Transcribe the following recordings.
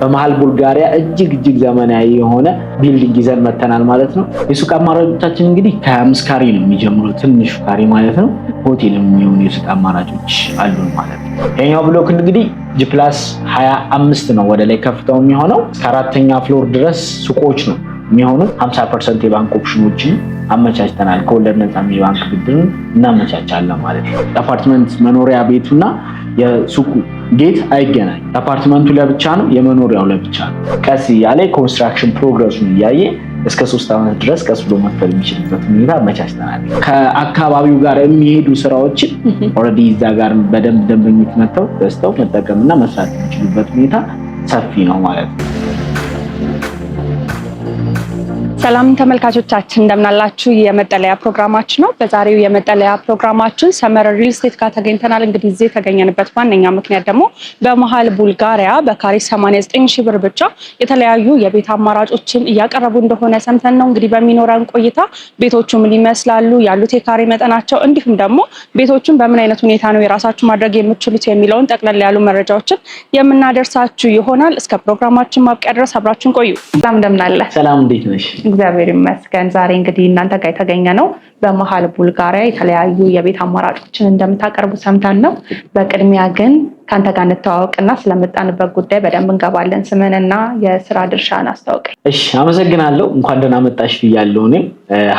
በመሀል ቡልጋሪያ እጅግ እጅግ ዘመናዊ የሆነ building ይዘን መተናል ማለት ነው። የሱቅ አማራጮቻችን እንግዲህ ከ25 ካሬ ነው የሚጀምሩ፣ ትንሹ ካሬ ማለት ነው። ሆቴል የሚሆኑ የሱቅ አማራጮች አሉን ማለት ነው። ይሄኛው block እንግዲህ G+25 ነው ወደ ላይ ከፍታው የሚሆነው። እስከ አራተኛ floor ድረስ ሱቆች ነው የሚሆኑት። 50% የባንክ option ኦችን አመቻችተናል። ከወለድ ነፃ የባንክ ብድርን እናመቻቻለን ማለት ነው። አፓርትመንት መኖሪያ ቤቱና የሱቁ gate አይገናኝ። አፓርትመንቱ ለብቻ ነው፣ የመኖሪያው ለብቻ ነው። ቀስ እያለ construction progress ኡን እያየ እስከ 3 ዓመት ድረስ ቀስ ብሎ መክፈል የሚችልበት ሁኔታ አመቻችተናል። ከአካባቢው ጋር የሚሄዱ ስራዎችን already እዛ ጋር በደንብ ደንበኞች መጥተው ገዝተው መጠቀምና መስራት የሚችሉበት ሁኔታ ሰፊ ነው ማለት ነው። ሰላም ተመልካቾቻችን፣ እንደምናላችሁ። የመጠለያ ፕሮግራማችን ነው። በዛሬው የመጠለያ ፕሮግራማችን ሰመር ሪል ስቴት ጋር ተገኝተናል። እንግዲህ እዚህ የተገኘንበት ዋነኛ ምክንያት ደግሞ በመሀል ቡልጋሪያ በካሬ 89 ሺህ ብር ብቻ የተለያዩ የቤት አማራጮችን እያቀረቡ እንደሆነ ሰምተን ነው። እንግዲህ በሚኖረን ቆይታ ቤቶቹ ምን ይመስላሉ፣ ያሉት የካሬ መጠናቸው፣ እንዲሁም ደግሞ ቤቶቹን በምን አይነት ሁኔታ ነው የራሳችሁ ማድረግ የምትችሉት የሚለውን ጠቅለል ያሉ መረጃዎችን የምናደርሳችሁ ይሆናል። እስከ ፕሮግራማችን ማብቂያ ድረስ አብራችሁን ቆዩ። ሰላም፣ እንደምናለ? ሰላም፣ እንዴት ነሽ? እግዚአብሔር ይመስገን። ዛሬ እንግዲህ እናንተ ጋር የተገኘ ነው በመሀል ቡልጋሪያ የተለያዩ የቤት አማራጮችን እንደምታቀርቡ ሰምተን ነው። በቅድሚያ ግን ከአንተ ጋር እንተዋወቅና ስለመጣንበት ጉዳይ በደንብ እንገባለን። ስምህንና የስራ ድርሻን አስታውቀኝ። እሺ፣ አመሰግናለሁ። እንኳን ደህና መጣሽ ብያለሁ። እኔም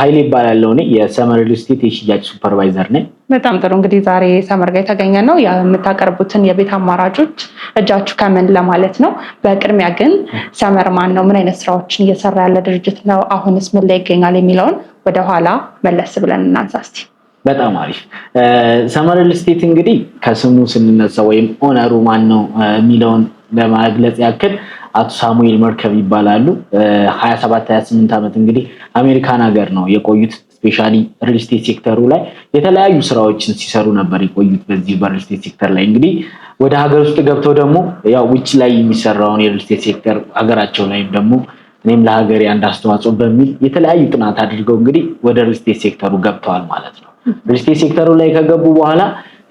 ሀይሌ እባላለሁ። እኔ የሰመር ሪል ስቴት የሽያጭ supervisor ነኝ። በጣም ጥሩ። እንግዲህ ዛሬ ሰመር ጋር የተገኘ ነው የምታቀርቡትን የቤት አማራጮች እጃችሁ ከምን ለማለት ነው። በቅድሚያ ግን ሰመር ማን ነው? ምን አይነት ስራዎችን እየሰራ ያለ ድርጅት ነው? አሁንስ ምን ላይ ይገኛል የሚለውን ወደኋላ መለስ ብለን እናንሳ እስቲ። በጣም አሪፍ። ሰመር ሪል ስቴት እንግዲህ ከስሙ ስንነሳ ወይም owner ኡ ማን ነው የሚለውን ለመግለጽ ያክል አቶ ሳሙኤል መርከብ ይባላሉ። 27 28 ዓመት እንግዲህ አሜሪካን ሀገር ነው የቆዩት። Specially real estate sector ኡ ላይ የተለያዩ ስራዎችን ሲሰሩ ነበር የቆዩት። በዚህ በ real estate sector ላይ እንግዲህ ወደ ሀገር ውስጥ ገብተው ደግሞ ያው ውጭ ላይ የሚሰራውን የ real estate sector ሀገራቸው ላይም ደግሞ እኔም ለሀገሬ አንድ አስተዋጽኦ በሚል የተለያዩ ጥናት አድርገው እንግዲህ ወደ real estate sector ኡ ገብተዋል ማለት ነው። Real estate sector ኡ ላይ ከገቡ በኋላ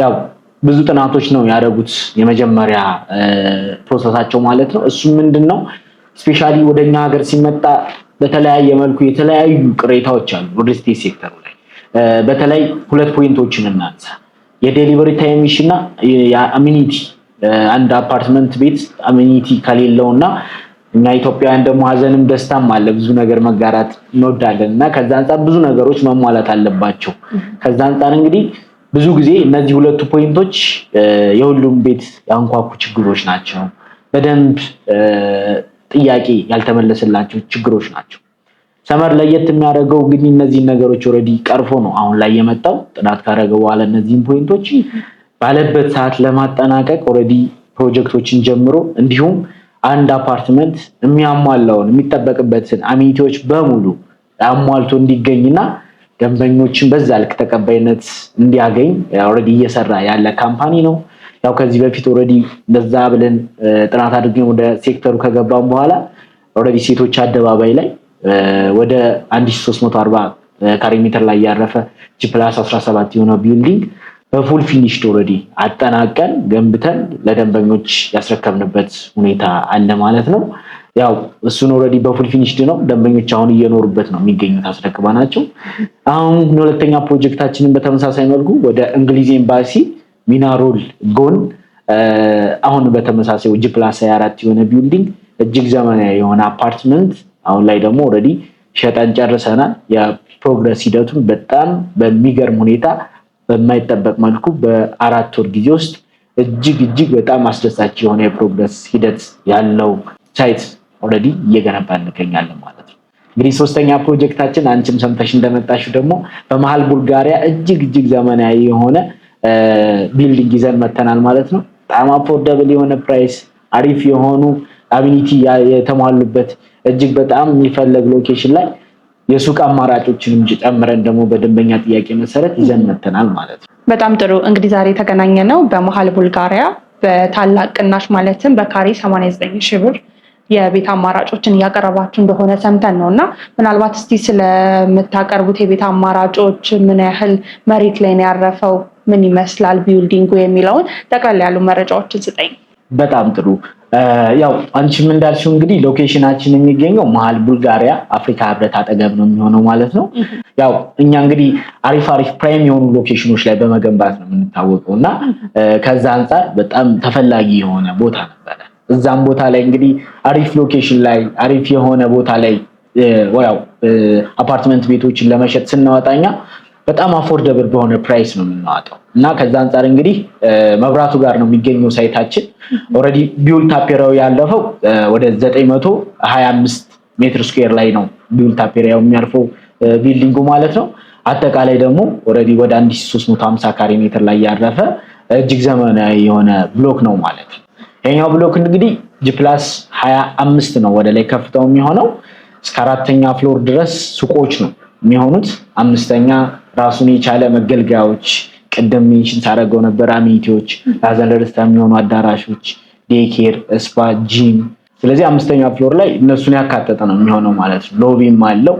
ያው ብዙ ጥናቶች ነው ያደረጉት፣ የመጀመሪያ process ኣቸው ማለት ነው። እሱ ምንድን ነው? Specially ወደኛ ሀገር ሲመጣ በተለያየ መልኩ የተለያዩ ቅሬታዎች አሉ real estate sector ኡ ላይ። በተለይ ሁለት point ኦችን እናንሳ። የ delivery time እና የ amenity። አንድ አፓርትመንት ቤት amenity ከሌለው እና እኛ ኢትዮጵያውያን ደግሞ ሀዘንም ደስታም አለ፣ ብዙ ነገር መጋራት እንወዳለን እና ከዛ አንጻር ብዙ ነገሮች መሟላት አለባቸው። ከዛ አንጻር እንግዲህ ብዙ ጊዜ እነዚህ ሁለቱ point ኦች የሁሉም ቤት ያንኳኩ ችግሮች ናቸው። በደንብ ጥያቄ ያልተመለሰላቸው ችግሮች ናቸው። ሰመር ለየት የሚያደርገው እንግዲህ እነዚህን ነገሮች already ቀርፎ ነው አሁን ላይ የመጣው። ጥናት ካደረገ በኋላ እነዚህን point ኦች ባለበት ሰዓት ለማጠናቀቅ already ፕሮጀክቶችን ጀምሮ እንዲሁም አንድ አፓርትመንት የሚያሟላውን የሚጠበቅበትን amenity ዎች በሙሉ አሟልቶ እንዲገኝና ደንበኞችን በዛ ልክ ተቀባይነት እንዲያገኝ already እየሰራ ያለ company ነው። ያው ከዚህ በፊት already በዛ ብለን ጥናት አድርገን ወደ ሴክተሩ ከገባን በኋላ already ሴቶች አደባባይ ላይ ወደ 1340 ካሬ ሜትር ላይ ያረፈ G+17 የሆነ building በ full finished already አጠናቀን ገንብተን ለደንበኞች ያስረከብንበት ሁኔታ አለ ማለት ነው። ያው እሱን already በ full finished ነው፣ ደንበኞች አሁን እየኖሩበት ነው የሚገኙት፣ አስረክበናቸው። አሁን ሁለተኛ ፕሮጀክታችንን በተመሳሳይ መልኩ ወደ እንግሊዝ ኤምባሲ ሚናሮል ጎን አሁን በተመሳሳይ G+24 የሆነ building እጅግ ዘመናዊ የሆነ አፓርትመንት አሁን ላይ ደግሞ already ሸጠን ጨርሰናል። የ progress ሂደቱን በጣም በሚገርም ሁኔታ በማይጠበቅ መልኩ በ4 ወር ጊዜ ውስጥ እጅግ እጅግ በጣም አስደሳች የሆነ የ progress ሂደት ያለው site already እየገነባ እንገኛለን ማለት ነው። እንግዲህ ሶስተኛ ፕሮጀክታችን አንቺም ሰምተሽ እንደመጣሽው ደግሞ በመሀል ቡልጋሪያ እጅግ እጅግ ዘመናዊ የሆነ building ይዘን መተናል ማለት ነው። በጣም affordable የሆነ price፣ አሪፍ የሆኑ amenity የተሟሉበት፣ እጅግ በጣም የሚፈለግ location ላይ የሱቅ አማራጮችንም ጨምረን ደግሞ በደንበኛ ጥያቄ መሰረት ይዘን መተናል ማለት ነው። በጣም ጥሩ። እንግዲህ ዛሬ የተገናኘ ነው በመሀል ቡልጋሪያ በታላቅ ቅናሽ ማለትም በካሬ 89 ሺህ ብር የቤት አማራጮችን እያቀረባችሁ እንደሆነ ሰምተን ነው። እና ምናልባት እስቲ ስለምታቀርቡት የቤት አማራጮች፣ ምን ያህል መሬት ላይ ነው ያረፈው፣ ምን ይመስላል building ኡ የሚለውን ጠቅላላ ያሉ መረጃዎችን ስጠኝ። በጣም ጥሩ። ያው አንቺም እንዳልሽው እንግዲህ location ኣችን የሚገኘው መሀል ቡልጋሪያ አፍሪካ ህብረት አጠገብ ነው የሚሆነው ማለት ነው። ያው እኛ እንግዲህ አሪፍ አሪፍ prime የሆኑ location ኦች ላይ በመገንባት ነው የምንታወቀው እና ከዛ አንጻር በጣም ተፈላጊ የሆነ ቦታ ነበረ። እዛም ቦታ ላይ እንግዲህ አሪፍ location ላይ አሪፍ የሆነ ቦታ ላይ ያው አፓርትመንት ቤቶችን ለመሸጥ ስናወጣ እኛ በጣም affordable በሆነ price ነው የምናወጣው እና ከዛ አንጻር እንግዲህ መብራቱ ጋር ነው የሚገኘው site ኣችን። Already built up area ው ያለፈው ወደ 925 ሜትር square ላይ ነው built up area ው የሚያርፈው building ኡ ማለት ነው። አጠቃላይ ደግሞ already ወደ 1350 ካሬ ሜትር ላይ ያረፈ እጅግ ዘመናዊ የሆነ block ነው ማለት ነው። ይሄኛው block እንግዲህ G+25 ነው ወደ ላይ ከፍታው የሚሆነው። እስከ አራተኛ floor ድረስ ሱቆች ነው የሚሆኑት። አምስተኛ ራሱን የቻለ መገልገያዎች፣ ቅድም mention ሳደርገው ነበር፣ amenity ዎች፣ ለሀዘን ለደስታ የሚሆኑ አዳራሾች፣ daycare፣ spa፣ gym። ስለዚህ አምስተኛ floor ላይ እነሱን ያካተተ ነው የሚሆነው ማለት ነው። Lobby ም አለው፣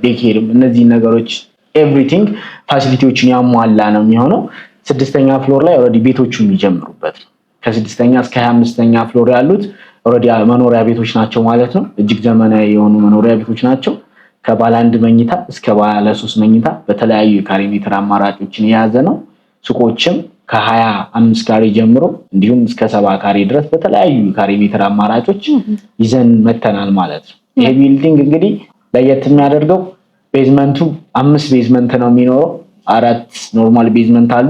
daycare ም፣ እነዚህ ነገሮች everything facility ዎችን ያሟላ ነው የሚሆነው። ስድስተኛ floor ላይ already ቤቶቹ የሚጀምሩበት ነው። ከስድስተኛ እስከ 25ኛ floor ያሉት already መኖሪያ ቤቶች ናቸው ማለት ነው። እጅግ ዘመናዊ የሆኑ መኖሪያ ቤቶች ናቸው። ከባለ አንድ መኝታ እስከ ባለ ሶስት መኝታ በተለያዩ የካሬ ሜትር አማራጮችን የያዘ ነው። ሱቆችም ከ25 ካሬ ጀምሮ እንዲሁም እስከ 70 ካሬ ድረስ በተለያዩ የካሬ ሜትር አማራጮች ይዘን መተናል ማለት ነው። ይሄ building እንግዲህ ለየት የሚያደርገው basement ኡ አምስት basement ነው የሚኖረው። አራት normal basement አሉ።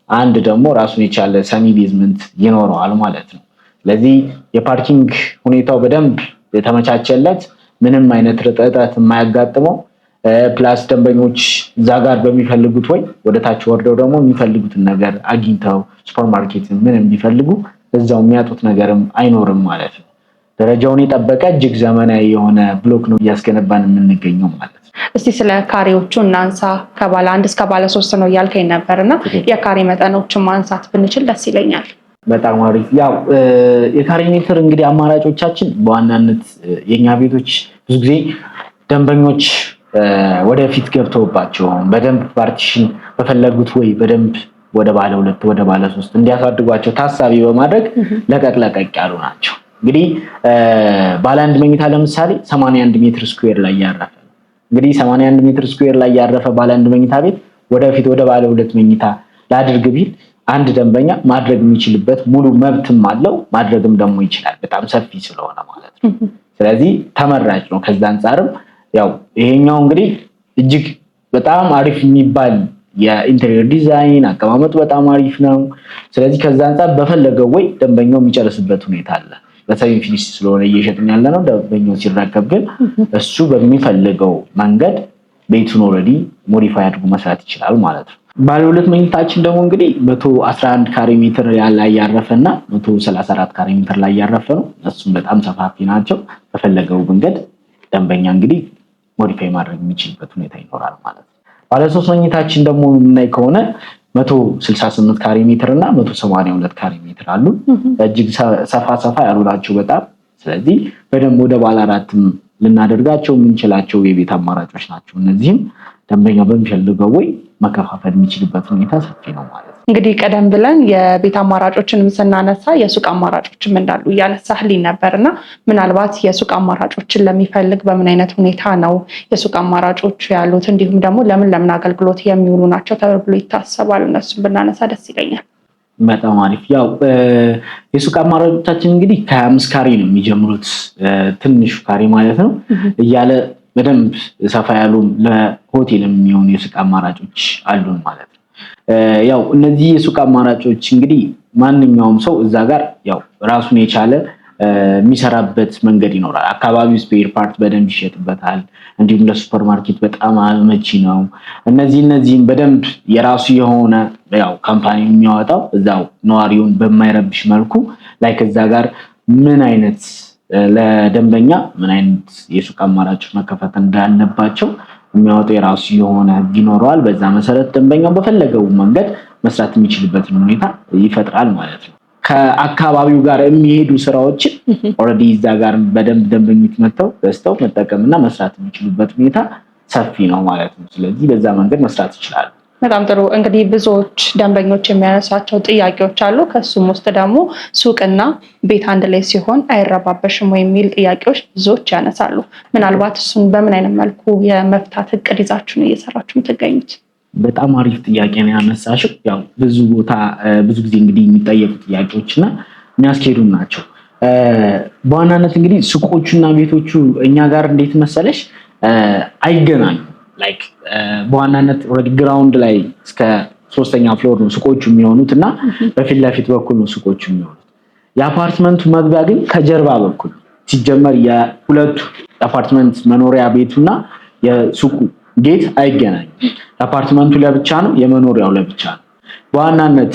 አንድ ደግሞ ራሱን የቻለ semi basement ይኖረዋል ማለት ነው። ስለዚህ የ parking ሁኔታው በደንብ የተመቻቸለት፣ ምንም አይነት እጥረት የማያጋጥመው፣ plus ደንበኞች እዛ ጋር በሚፈልጉት ወይ ወደ ታች ወርደው ደግሞ የሚፈልጉትን ነገር አግኝተው ሱፐርማርኬት ምንም ቢፈልጉ እዛው የሚያጡት ነገርም አይኖርም ማለት ነው። ደረጃውን የጠበቀ እጅግ ዘመናዊ የሆነ block ነው እያስገነባን የምንገኘው ማለት ነው። እስቲ ስለ ካሬዎቹ እናንሳ። ከባለ አንድ እስከ ባለ ሶስት ነው እያልከኝ ነበር እና የካሬ መጠኖችን ማንሳት ብንችል ደስ ይለኛል። በጣም አሪፍ። ያው የካሬ ሜትር እንግዲህ አማራጮቻችን በዋናነት የኛ ቤቶች ብዙ ጊዜ ደንበኞች ወደፊት ገብተውባቸው በደንብ partition በፈለጉት ወይ በደንብ ወደ ባለ ሁለት፣ ወደ ባለ ሶስት እንዲያሳድጓቸው ታሳቢ በማድረግ ለቀቅ ለቀቅ ያሉ ናቸው። እንግዲህ ባለ አንድ መኝታ ለምሳሌ 81 ሜትር square ላይ ያረፈ ነው። እንግዲህ 81 ሜትር square ላይ ያረፈ ባለ አንድ መኝታ ቤት ወደፊት ወደ ባለ ሁለት መኝታ ላድርግ ቢል አንድ ደንበኛ ማድረግ የሚችልበት ሙሉ መብትም አለው፣ ማድረግም ደግሞ ይችላል። በጣም ሰፊ ስለሆነ ማለት ነው። ስለዚህ ተመራጭ ነው። ከዛ አንጻርም ያው ይሄኛው እንግዲህ እጅግ በጣም አሪፍ የሚባል የ interior design አቀማመጡ በጣም አሪፍ ነው። ስለዚህ ከዛ አንጻር በፈለገው ወይ ደንበኛው የሚጨርስበት ሁኔታ አለ። በ semi finish ስለሆነ እየሸጥን ያለ ነው። ደንበኛው ሲረከብ ግን እሱ በሚፈልገው መንገድ ቤቱን already modify አድርጎ መስራት ይችላል ማለት ነው። ባለ ሁለት መኝታችን ደግሞ እንግዲህ 111 ካሬ ሜትር ላይ ያረፈ እና 134 ካሬ ሜትር ላይ ያረፈ ነው። እሱም በጣም ሰፋፊ ናቸው። በፈለገው መንገድ ደንበኛ እንግዲህ modify ማድረግ የሚችልበት ሁኔታ ይኖራል ማለት ነው። ባለ ሶስት መኝታችን ደግሞ የምናይ ከሆነ 168 ካሬ ሜትር እና 182 ካሬ ሜትር አሉ። እጅግ ሰፋ ሰፋ ያሉ ናቸው በጣም። ስለዚህ በደንብ ወደ ባለ አራትም ልናደርጋቸው የምንችላቸው የቤት አማራጮች ናቸው። እነዚህም ደንበኛ በሚፈልገው ወይ መከፋፈል የሚችልበት ሁኔታ ሰፊ ነው ማለት ነው። እንግዲህ ቀደም ብለን የቤት አማራጮችንም ስናነሳ የሱቅ አማራጮችም እንዳሉ እያነሳህልኝ ነበር እና ምናልባት የሱቅ አማራጮችን ለሚፈልግ በምን አይነት ሁኔታ ነው የሱቅ አማራጮቹ ያሉት፣ እንዲሁም ደግሞ ለምን ለምን አገልግሎት የሚውሉ ናቸው ተብሎ ይታሰባል? እነሱን ብናነሳ ደስ ይለኛል። በጣም አሪፍ። ያው የሱቅ አማራጮቻችን እንግዲህ ከ25 ካሬ ነው የሚጀምሩት፣ ትንሹ ካሬ ማለት ነው፣ እያለ በደንብ ሰፋ ያሉ ለሆቴል የሚሆኑ የሱቅ አማራጮች አሉን ማለት ነው። ያው እነዚህ የሱቅ አማራጮች እንግዲህ ማንኛውም ሰው እዛ ጋር ያው ራሱን የቻለ የሚሰራበት መንገድ ይኖራል። አካባቢው spare part በደንብ ይሸጥበታል። እንዲሁም ለሱፐር ማርኬት በጣም አመቺ ነው። እነዚህን በደንብ የራሱ የሆነ ያው company የሚያወጣው እዛው ነዋሪውን በማይረብሽ መልኩ like እዛ ጋር ምን አይነት ለደንበኛ ምን አይነት የሱቅ አማራጮች መከፈት እንዳለባቸው የሚያወጡ የራሱ የሆነ ህግ ይኖረዋል። በዛ መሰረት ደንበኛው በፈለገው መንገድ መስራት የሚችልበትን ሁኔታ ይፈጥራል ማለት ነው። ከአካባቢው ጋር የሚሄዱ ስራዎችን already እዛ ጋር በደንብ ደንበኞች መጥተው ገዝተው መጠቀምና መስራት የሚችሉበት ሁኔታ ሰፊ ነው ማለት ነው። ስለዚህ በዛ መንገድ መስራት ይችላሉ። በጣም ጥሩ። እንግዲህ ብዙዎች ደንበኞች የሚያነሷቸው ጥያቄዎች አሉ። ከሱም ውስጥ ደግሞ ሱቅና ቤት አንድ ላይ ሲሆን አይረባበሽም ወይ የሚል ጥያቄዎች ብዙዎች ያነሳሉ። ምናልባት እሱን በምን አይነት መልኩ የመፍታት እቅድ ይዛችሁ ነው እየሰራችሁ የምትገኙት? በጣም አሪፍ ጥያቄ ነው ያነሳሽው። ያው ብዙ ቦታ ብዙ ጊዜ እንግዲህ የሚጠየቁ ጥያቄዎች እና የሚያስኬዱን ናቸው። በዋናነት እንግዲህ ሱቆቹና ቤቶቹ እኛ ጋር እንዴት መሰለሽ አይገናኙም። Like በዋናነት already ground ላይ እስከ ሶስተኛ floor ነው ሱቆቹ የሚሆኑት እና በፊት ለፊት በኩል ነው ሱቆቹ የሚሆኑት። የአፓርትመንቱ መግቢያ ግን ከጀርባ በኩል ሲጀመር የሁለቱ የአፓርትመንት መኖሪያ ቤቱና የሱቁ gate አይገናኙም። የአፓርትመንቱ ለብቻ ነው፣ የመኖሪያው ለብቻ ነው። በዋናነት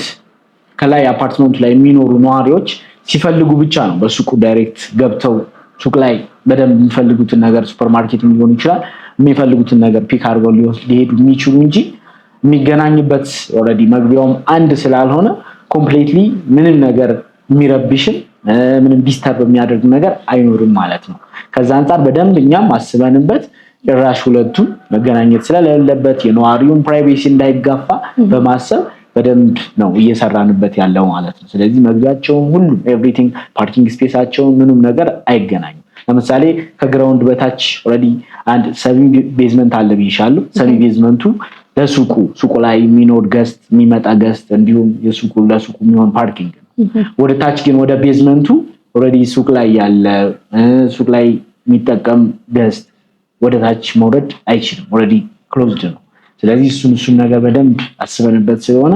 ከላይ አፓርትመንቱ ላይ የሚኖሩ ነዋሪዎች ሲፈልጉ ብቻ ነው በሱቁ direct ገብተው ሱቅ ላይ በደንብ የሚፈልጉትን ነገር፣ ሱፐርማርኬት ሊሆን ይችላል፣ የሚፈልጉትን ነገር pick አድርገው ሊሄዱ የሚችሉ እንጂ የሚገናኝበት already መግቢያውም አንድ ስላልሆነ completely ምንም ነገር የሚረብሽም ምንም disturb የሚያደርግ ነገር አይኖርም ማለት ነው። ከዛ አንጻር በደንብ እኛም አስበንበት ጭራሽ ሁለቱም መገናኘት ስለሌለበት የነዋሪውን privacy እንዳይጋፋ በማሰብ በደንብ ነው እየሰራንበት ያለው ማለት ነው። ስለዚህ መግቢያቸውም ሁሉም everything parking space ኣቸውን ምንም ነገር አይገናኙም። ለምሳሌ ከ ground በታች already አንድ semi basement አለ ብይሻለሁ። Semi basement ኡ ለሱቁ፣ ሱቁ ላይ የሚኖር guest፣ የሚመጣ guest እንዲሁም የሱቁ ለሱቁ የሚሆን parking ነው። ወደ ታች ግን ወደ basement ኡ already ሱቅ ላይ ያለ፣ ሱቅ ላይ የሚጠቀም guest ወደ ታች መውረድ አይችልም። Already closed ነው። ስለዚህ እሱን ነገር በደንብ አስበንበት ስለሆነ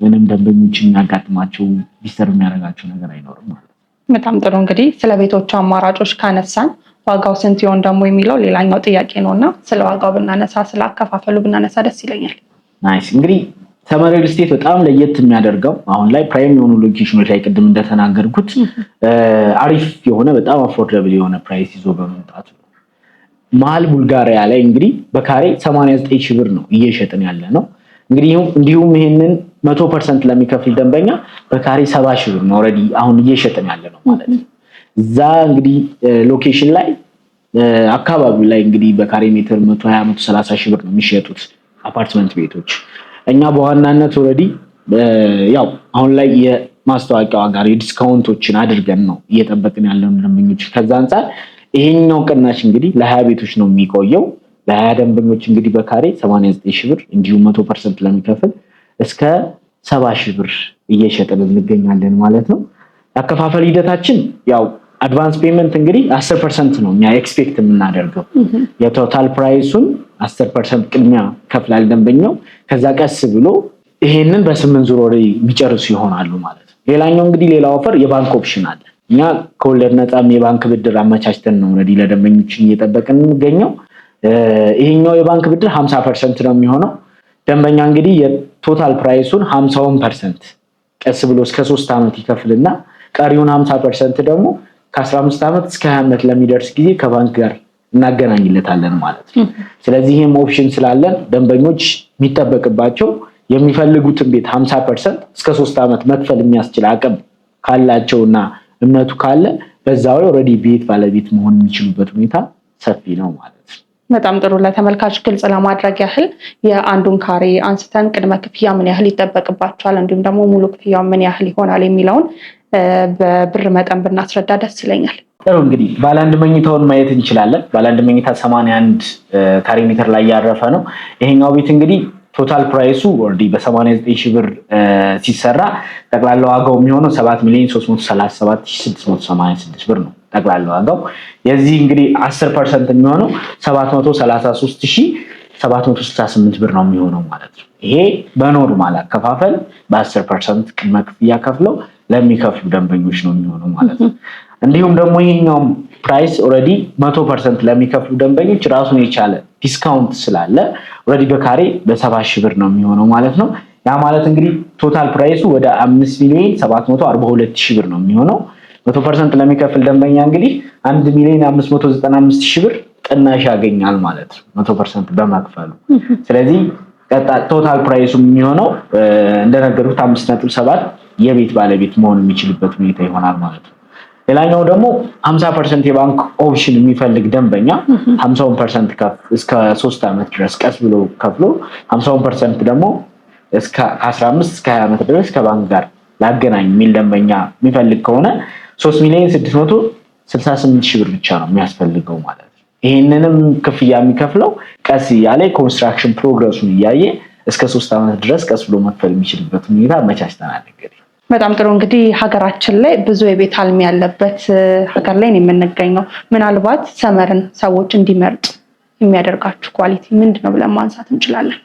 ምንም ደንበኞችን የሚያጋጥማቸው disturb የሚያደርጋቸው ነገር አይኖርም ማለት ነው። በጣም ጥሩ። እንግዲህ ስለ ቤቶቹ አማራጮች ካነሳን ዋጋው ስንት ይሆን ደግሞ የሚለው ሌላኛው ጥያቄ ነው እና ስለ ዋጋው ብናነሳ፣ ስለ አከፋፈሉ ብናነሳ ደስ ይለኛል። Nice። እንግዲህ ሰመር ሪል ስቴት በጣም ለየት የሚያደርገው አሁን ላይ prime የሆኑ location ኖች ላይ ቅድም እንደተናገርኩት አሪፍ የሆነ፣ በጣም affordable የሆነ price ይዞ በመምጣቱ ነው። መሀል ቡልጋሪያ ላይ እንግዲህ በካሬ 89 ሺህ ብር ነው እየሸጥን ያለ ነው። እንግዲህ እንዲሁም ይሄንን 100% ለሚከፍል ደንበኛ በካሬ 70 ሺህ ብር ነው already አሁን እየሸጥን ያለ ነው ማለት ነው። እዛ እንግዲህ location ላይ፣ አካባቢው ላይ እንግዲህ በካሬ ሜትር 120፣ 130 ሺህ ብር ነው የሚሸጡት አፓርትመንት ቤቶች። እኛ በዋናነት already ያው አሁን ላይ የማስታወቂያ ጋር የ discount ኦችን አድርገን ነው እየጠበቅን ያለነው ደንበኞች። ከዛ አንጻር ይሄኛው ቅናሽ እንግዲህ ለ20 ቤቶች ነው የሚቆየው። ለ20 ደንበኞች እንግዲህ በካሬ 89 ሺህ ብር እንዲሁም 100% ለሚከፍል እስከ 70 ሺህ ብር እየሸጥን እንገኛለን ማለት ነው። ያከፋፈል ሂደታችን ያው advance payment እንግዲህ 10% ነው እኛ expect የምናደርገው። የ total price ኡን 10% ቅድሚያ ከፍላል ደንበኛው። ከዛ ቀስ ብሎ ይሄንን በስምንት ዙር ወደ የሚጨርሱ ይሆናሉ ማለት ነው። ሌላኛው እንግዲህ ሌላ offer የባንክ option አለ። እኛ ከወለድ ነፃም የባንክ ብድር አመቻችተን ነው already ለደንበኞች እየጠበቅን የምንገኘው። ይሄኛው የባንክ ብድር 50% ነው የሚሆነው። ደንበኛ እንግዲህ የ total price ኡን 50ውን percent ቀስ ብሎ እስከ 3 ዓመት ይከፍልና ቀሪውን 50% ደግሞ ከ15 ዓመት እስከ 20 ዓመት ለሚደርስ ጊዜ ከባንክ ጋር እናገናኝለታለን ማለት ነው። ስለዚህ ይህም option ስላለን ደንበኞች የሚጠበቅባቸው የሚፈልጉትን ቤት 50% እስከ 3 ዓመት መክፈል የሚያስችል አቅም ካላቸውና እምነቱ ካለ በዛው already ቤት ባለቤት መሆን የሚችሉበት ሁኔታ ሰፊ ነው ማለት ነው። በጣም ጥሩ። ለተመልካች ግልጽ ለማድረግ ያህል የአንዱን ካሬ አንስተን ቅድመ ክፍያ ምን ያህል ይጠበቅባቸዋል፣ እንዲሁም ደግሞ ሙሉ ክፍያው ምን ያህል ይሆናል የሚለውን በብር መጠን ብናስረዳ ደስ ይለኛል። ጥሩ፣ እንግዲህ ባለ አንድ መኝታውን ማየት እንችላለን። ባለ አንድ መኝታ 81 ካሬ ሜትር ላይ ያረፈ ነው። ይሄኛው ቤት እንግዲህ total price ኡ already በ89 ሺህ ብር ሲሰራ ጠቅላላ ዋጋው የሚሆነው 7 ሚሊዮን 337,686 ብር ነው ጠቅላላ ዋጋው። የዚህ እንግዲህ 10% የሚሆነው 733,768 ብር ነው የሚሆነው ማለት ነው። ይሄ በ normal አከፋፈል በ10% ቅድመ ክፍያ ከፍለው ለሚከፍሉ ደንበኞች ነው የሚሆነው ማለት ነው። እንዲሁም ደግሞ ይሄኛውም price already 100% ለሚከፍሉ ደንበኞች ራሱን የቻለ discount ስላለ already በካሬ በ70 ሺህ ብር ነው የሚሆነው ማለት ነው። ያ ማለት እንግዲህ total price ኡ ወደ 5 ሚሊዮን 742 ሺህ ብር ነው የሚሆነው። 100% ለሚከፍል ደንበኛ እንግዲህ 1 ሚሊዮን 595 ሺህ ብር ቅናሽ ያገኛል ማለት ነው 100% በመክፈሉ። ስለዚህ total price ኡ የሚሆነው እንደነገርኩት 5.7 የቤት ባለቤት መሆን የሚችልበት ሁኔታ ይሆናል ማለት ነው። ሌላኛው ደግሞ 50% የባንክ option የሚፈልግ ደንበኛ 50ውን percent እስከ 3 ዓመት ድረስ ቀስ ብሎ ከፍሎ 50ውን percent ደግሞ እስከ 15 እስከ 20 ዓመት ድረስ ከባንክ ጋር ላገናኝ የሚል ደንበኛ የሚፈልግ ከሆነ 3 ሚሊዮን 668 ሺህ ብር ብቻ ነው የሚያስፈልገው ማለት ነው። ይህንንም ክፍያ የሚከፍለው ቀስ እያለ construction progress ኡን እያየ እስከ 3 ዓመት ድረስ ቀስ ብሎ መክፈል የሚችልበት ሁኔታ አመቻችተናል። እንግዲህ በጣም ጥሩ። እንግዲህ ሀገራችን ላይ ብዙ የቤት አልሚ ያለበት ሀገር ላይ ነው የምንገኘው። ምናልባት ሰመርን ሰዎች እንዲመርጡ የሚያደርጋችሁ quality ምንድን ነው ብለን ማንሳት እንችላለን?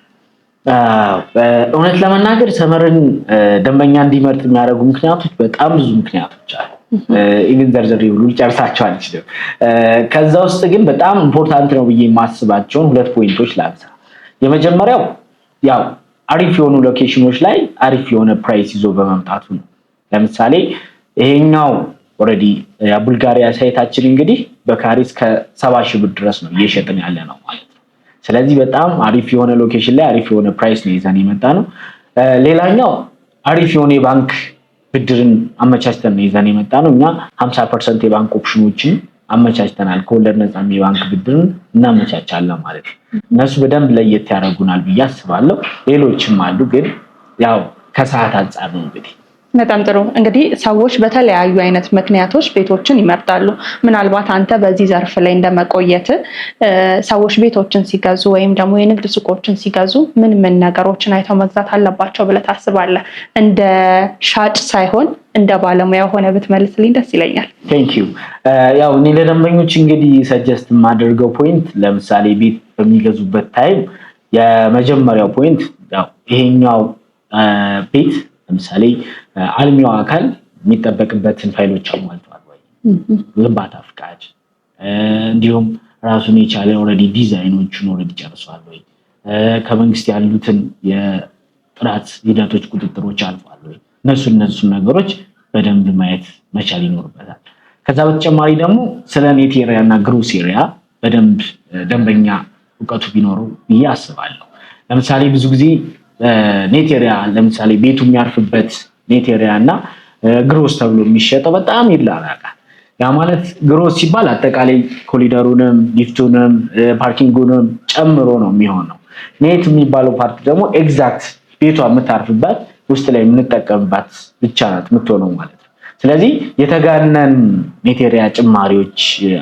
እውነት ለመናገር ሰመርን ደንበኛ እንዲመርጥ የሚያደርጉ ምክንያቶች በጣም ብዙ ምክንያቶች አሉ። Even ዘርዝሬ ሁሉ ልጨርሳቸው አልችልም። ከዛ ውስጥ ግን በጣም important ነው ብዬ የማስባቸውን ሁለት point ኦች ላንሳ። የመጀመሪያው ያው አሪፍ የሆኑ location ኖች ላይ አሪፍ የሆነ price ይዞ በመምጣቱ ነው። ለምሳሌ ይሄኛው already የቡልጋሪያ site ኣችን እንግዲህ በካሬ እስከ 70,000 ብር ድረስ ነው እየሸጥን ያለ ነው ማለት ነው። ስለዚህ በጣም አሪፍ የሆነ location ላይ አሪፍ የሆነ price ነው ይዘን የመጣነው። ሌላኛው አሪፍ የሆነ የባንክ ብድርን አመቻችተን ነው ይዘን የመጣነው። እኛ 50% የባንክ option ኖችን አመቻችተናል። ከወለድ ነፃም የባንክ ብድርን እናመቻቻለን ማለት ነው። እነሱ በደንብ ለየት ያደርጉናል ብዬ አስባለሁ። ሌሎችም አሉ፣ ግን ያው ከሰዓት አንጻር ነው እንግዲህ። በጣም ጥሩ። እንግዲህ ሰዎች በተለያዩ አይነት ምክንያቶች ቤቶችን ይመርጣሉ። ምናልባት አንተ በዚህ ዘርፍ ላይ እንደመቆየት ሰዎች ቤቶችን ሲገዙ ወይም ደግሞ የንግድ ሱቆችን ሲገዙ ምን ምን ነገሮችን አይተው መግዛት አለባቸው ብለህ ታስባለህ? እንደ ሻጭ ሳይሆን እንደ ባለሙያ ሆነ ብትመልስልኝ ደስ ይለኛል። Thank you። ያው እኔ ለደንበኞች እንግዲህ suggest የማደርገው point ለምሳሌ ቤት በሚገዙበት time የመጀመሪያው point ያው ይሄኛው ቤት ለምሳሌ አልሚው አካል የሚጠበቅበትን ፋይሎች አሟልተዋል ወይ፣ ግንባታ ፍቃድ፣ እንዲሁም ራሱን የቻለ already ዲዛይኖቹን already ጨርሷል ወይ፣ ከመንግስት ያሉትን የጥራት ሂደቶች ቁጥጥሮች አልፏል ወይ፣ እነሱ ነገሮች በደንብ ማየት መቻል ይኖርበታል። ከዛ በተጨማሪ ደግሞ ስለ net area እና gross area በደንብ ደንበኛ እውቀቱ ቢኖረው ብዬ አስባለሁ። ለምሳሌ ብዙ ጊዜ net area፣ ለምሳሌ ቤቱ የሚያርፍበት net area እና gross ተብሎ የሚሸጠው በጣም ይራራቃል። ያ ማለት gross ሲባል አጠቃላይ ኮሪደሩንም፣ ሊፍቱንም፣ parking ኡንም ጨምሮ ነው የሚሆነው። Net የሚባለው part ደግሞ exact ቤቷ የምታርፍበት ውስጥ ላይ የምንጠቀምባት ብቻ ናት የምትሆነው ማለት ነው። ስለዚህ የተጋነን net area ጭማሪዎች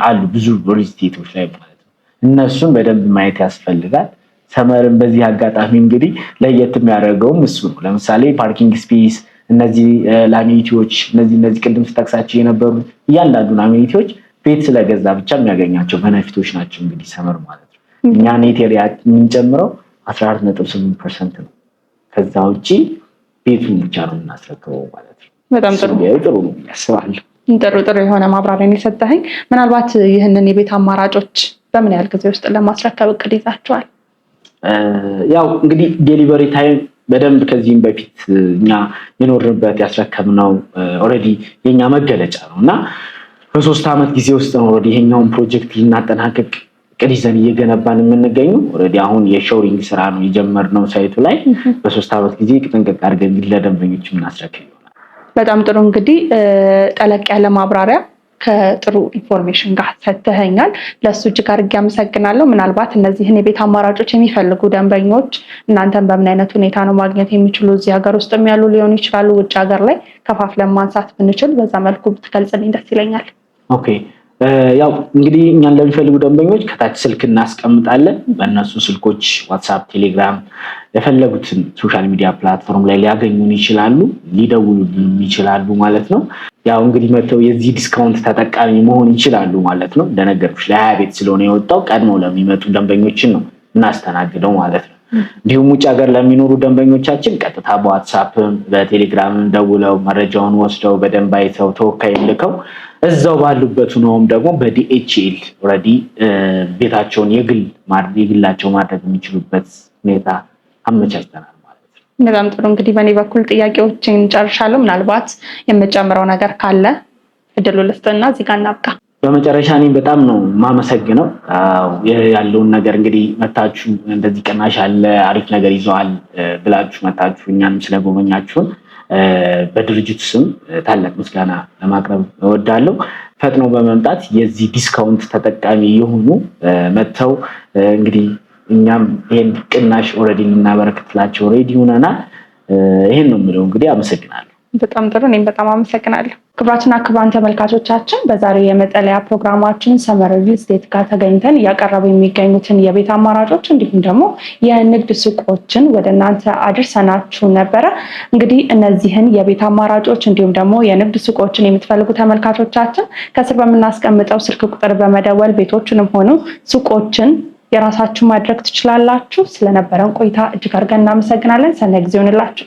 አሉ ብዙ ሪል ስቴቶች ላይ ማለት ነው። እነሱን በደንብ ማየት ያስፈልጋል። ሰመርን በዚህ አጋጣሚ እንግዲህ ለየት የሚያደርገውም እሱ ነው። ለምሳሌ parking space፣ እነዚህ ለ amenity ዎች፣ እነዚህ ቅድም ስጠቅሳቸው የነበሩት እያንዳንዱን amenity ዎች ቤት ስለገዛ ብቻ የሚያገኛቸው benefit ኦች ናቸው እንግዲህ ሰመር ማለት ነው። እኛ net area የምንጨምረው 14.8% ነው። ከዛ ውጭ ቤቱን ብቻ ነው የምናስረክበው ማለት ነው። በጣም ጥሩ። ጥሩ ነው ያስባለሁ። ጥሩ ጥሩ የሆነ ማብራሪያን የሰጠኸኝ። ምናልባት ይህንን የቤት አማራጮች በምን ያህል ጊዜ ውስጥ ለማስረከብ እቅድ ይዛችኋል? ያው እንግዲህ delivery time በደንብ ከዚህም በፊት እኛ የኖርንበት ያስረከብነው already የኛ መገለጫ ነው እና በ3 ዓመት ጊዜ ውስጥ ነው already ይሄኛውን ፕሮጀክት ልናጠናቅቅ እቅድ ይዘን እየገነባን የምንገኘው። Already አሁን የ shoring ስራ ነው የጀመርነው site ኡ ላይ። በ3 ዓመት ጊዜ ጥንቅቅ አድርገን እንግዲህ ለደንበኞች የምናስረክብ ይሆናል። በጣም ጥሩ። እንግዲህ ጠለቅ ያለ ማብራሪያ ከጥሩ information ጋር ሰጥተኸኛል። ለእሱ እጅግ አድርጌ አመሰግናለሁ። ምናልባት እነዚህን የቤት አማራጮች የሚፈልጉ ደንበኞች እናንተን በምን አይነት ሁኔታ ነው ማግኘት የሚችሉ? እዚህ ሀገር ውስጥም ያሉ ሊሆኑ ይችላሉ፣ ውጭ ሀገር ላይ ከፋፍለን ማንሳት ብንችል በዛ መልኩ ብትገልጽልኝ ደስ ይለኛል። Okay፣ ያው እንግዲህ እኛን ለሚፈልጉ ደንበኞች ከታች ስልክ እናስቀምጣለን። በእነሱ ስልኮች ዋትሳፕ፣ ቴሌግራም፣ የፈለጉትን social media platform ላይ ሊያገኙን ይችላሉ፣ ሊደውሉልን ይችላሉ ማለት ነው። ያው እንግዲህ መጥተው የዚህ discount ተጠቃሚ መሆን ይችላሉ ማለት ነው። እንደነገርኩሽ ለ20 ቤት ስለሆነ የወጣው ቀድመው ለሚመጡ ደንበኞችን ነው እናስተናግደው ማለት ነው። እንዲሁም ውጭ ሀገር ለሚኖሩ ደንበኞቻችን ቀጥታ በዋትሳፕም በቴሌግራምም ደውለው መረጃውን ወስደው በደንብ አይተው ተወካይ ልከው እዛው ባሉበት ሆነውም ደግሞ በ DHL already ቤታቸውን የግላቸው ማድረግ የሚችሉበት ሁኔታ አመቻችተናል ማለት ነው። በጣም ጥሩ። እንግዲህ በእኔ በኩል ጥያቄዎችን ጨርሻለሁ። ምናልባት የምጨምረው ነገር ካለ እድሉ ልስጥና እዚህ ጋር እናብቃ። በመጨረሻ እኔም በጣም ነው የማመሰግነው ያለውን ነገር። እንግዲህ መታችሁ እንደዚህ ቅናሽ አለ፣ አሪፍ ነገር ይዘዋል ብላችሁ መታችሁ እኛንም ስለጎበኛችሁን በድርጅቱ ስም ታላቅ ምስጋና ለማቅረብ እወዳለሁ። ፈጥነው በመምጣት የዚህ discount ተጠቃሚ የሆኑ መጥተው እንግዲህ እኛም ይሄን ቅናሽ already ልናበረክትላቸው ready ሆነናል። ይህን ነው የምለው። እንግዲህ አመሰግናለሁ። በጣም ጥሩ። እኔም በጣም አመሰግናለሁ። ክቡራትና ክቡራን ተመልካቾቻችን፣ በዛሬው የመጠለያ ፕሮግራማችን ሰመር ሪል ስቴት ጋር ተገኝተን እያቀረቡ የሚገኙትን የቤት አማራጮች እንዲሁም ደግሞ የንግድ ሱቆችን ወደ እናንተ አድርሰናችሁ ነበረ። እንግዲህ እነዚህን የቤት አማራጮች እንዲሁም ደግሞ የንግድ ሱቆችን የምትፈልጉ ተመልካቾቻችን ከስር በምናስቀምጠው ስልክ ቁጥር በመደወል ቤቶችንም ሆኑ ሱቆችን የራሳችሁ ማድረግ ትችላላችሁ። ስለነበረን ቆይታ እጅግ አድርገን እናመሰግናለን። ሰናይ ጊዜ ይሆንላችሁ።